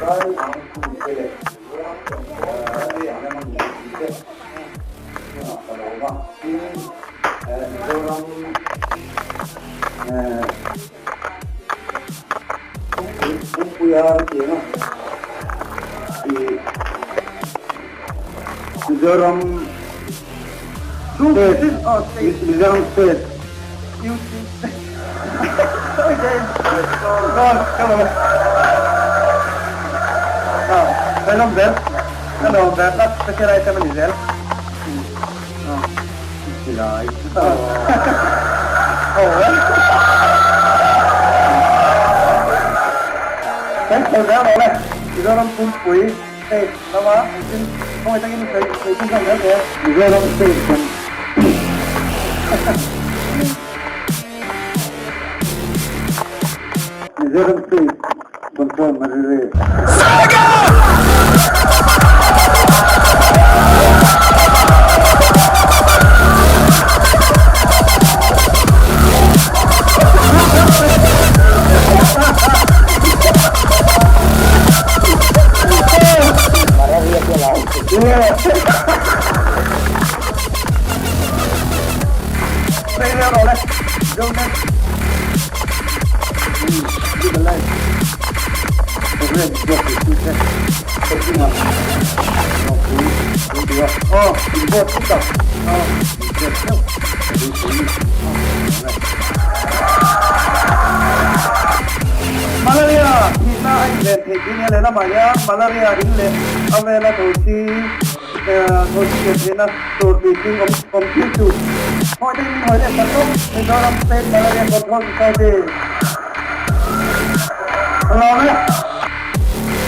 Mizoram State Mizoram State Mizoram State Mizoram State Control Malaria. Malaria thihna a inven theih tih nia lehlamah hian malaria in leh a vela thosi thosi ken theihna tur tui tling awm awm tir chu hawi takin min hawi leh tak bawk. Mizoram State Malaria Control Society. Ka lawm e.